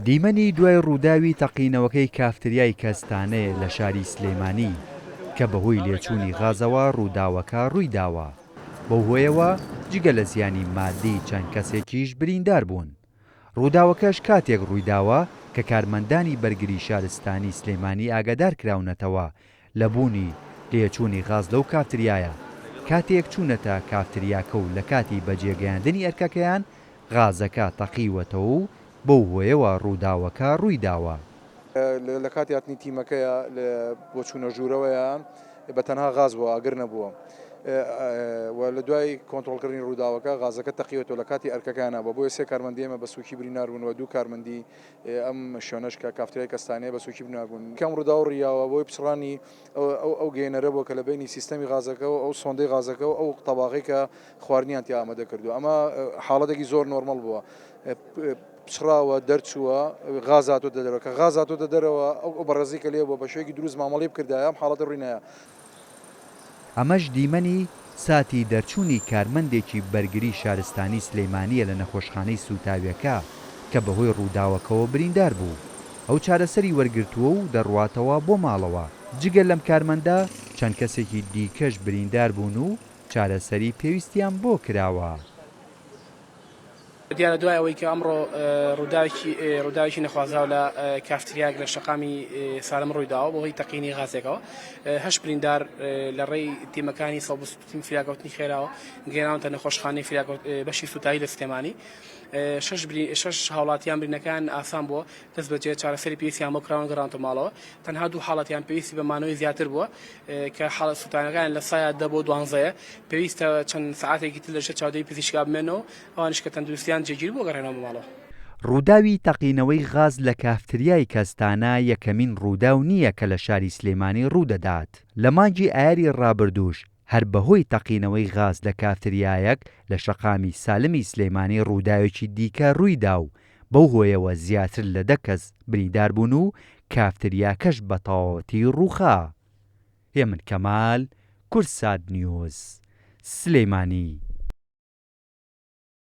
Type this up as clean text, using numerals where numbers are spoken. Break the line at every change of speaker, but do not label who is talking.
دیمەنی دوای ڕووداوی تەقینەوەکەی کافتریای کەستانەیە لە شاری سلێمانی کە بەهۆی لێچوونی غازەوە ڕووداوەکە ڕوویداوە، بەو هۆیەوە جگە لە زیانی ماددی چەند کەسێکیش بریندار بوون. ڕووداوەکەش کاتێک ڕوویداوە کە کارمەندانی بەرگری شارستانی سلێمانی ئاگادارکراونەتەوە لە بوونی لێچوونی غاز لەو کافتریایە، کاتێک چوونەتە کافتریاکە و لەکاتی بەجێگەیاندنی ئەرکەکەیان غازەکە تەقیوەتەوە و بەو هۆیەوە ڕووداوەکە ڕوویداوە.
لە کاتی هاتنی تیمەکەیا بۆ چوونە ژوورەوەیان بە تەنها غاز بووە ئاگر نەبووە و لە دوای کۆنترۆڵکردنی ڕووداوەکە غازەکە تەقیوەتەوە لە کاتی ئەرکەکەیانا بووە بۆیە سێ کارمەندی ئێمە بە سووکی برینار بوون و دوو کارمەندی ئەم شوێنەش کە کافتریای کەستانەیە بە سووکی برینار بوون. کەم ڕووداو ڕوویاوە بۆی پچڕانی ئەو ئەو گەیەنەرە بووە کە لە بەینی سیستەمی غازەکە و ئەو سۆندەی غازەکە و ئەو تەباغەی کە خواردنیان تیا ئامادە کردووە ئەمە حاڵەتێکی زۆر نۆرمەڵ بووە پچڕاوە دەرچووە غاز هاتۆتە دەرەوە کە غاز هاتۆتە دەرەوە ئەو ئەو بەڕێزەی کە لێ بووە بە شێوەیەکی دروست مامەڵەی بکردایە ئەم حاڵەتە ڕووی نایە.
ئەمەش دیمەنی ساتی دەرچوونی کارمەندێکی بەرگری شارستانی سلێمانییە لە نەخۆشخانەی سووتاویەکە کە بەهۆی ڕووداوەکەوە بریندار بوو. ئەو چارەسەری وەرگرتووە و دەڕواتەوە بۆ ماڵەوە. جگە لەم کارمەندە چەند کەسێکی دیکەش بریندار بوون و چارەسەری پێویستیان بۆ کراوە.
دیارە دوای ئەوەی کە ئەمڕۆ ڕووداوێکی ڕووداوێکی نەخوازراو لە کافتریایەک لە شەقامی سالم ڕوویداوە بەهۆی تەقینی غازێکەوە هەشت بریندار لە ڕێی تیمەکانی 120 تیم فریاکەوتنی خێراوە گەیاندە نەخۆشخانەی فریاکەوت بەشی سوتایی لە سلێمانی شەش شەش هاوڵاتیان برینەکان ئاسان بووە دەست بەجێ چارەسەری پێویستیان بۆ کراون گەڕانتە ماڵەوە تەنها دوو حاڵەتیان پێویستی بە مانەوەی زیاتر بووە کە حاڵە سووتانەکان لە سایە دە بۆ دوانزەیە پێویستە چەند سەعاتێکی تر لەژێر چاودێری پزیشکا بمێنەوە ئەوانیش کە تەندروستیان جێگیر بووە گەڕێنەوە بۆ ماڵەوە.
ڕووداوی تەقینەوەی غاز لە کافتریای کەستانە یەکەمین ڕووداو نییە کە لە شاری سلێمانی ڕوودەدات، لە مانگی ئایاری ڕابردووش هەر بەهۆی تەقینەوەی غاز لە کافتریایەک لە شەقامی سالمی سلێمانی ڕووداوێکی دیکە ڕوویدا و بەو هۆیەوە زیاتر لە دە کەس بریندار بوون و کافتریاکەش بە تەواوەتی ڕووخا. هێمن کەمال، کوردسات نیوز، سلێمانی.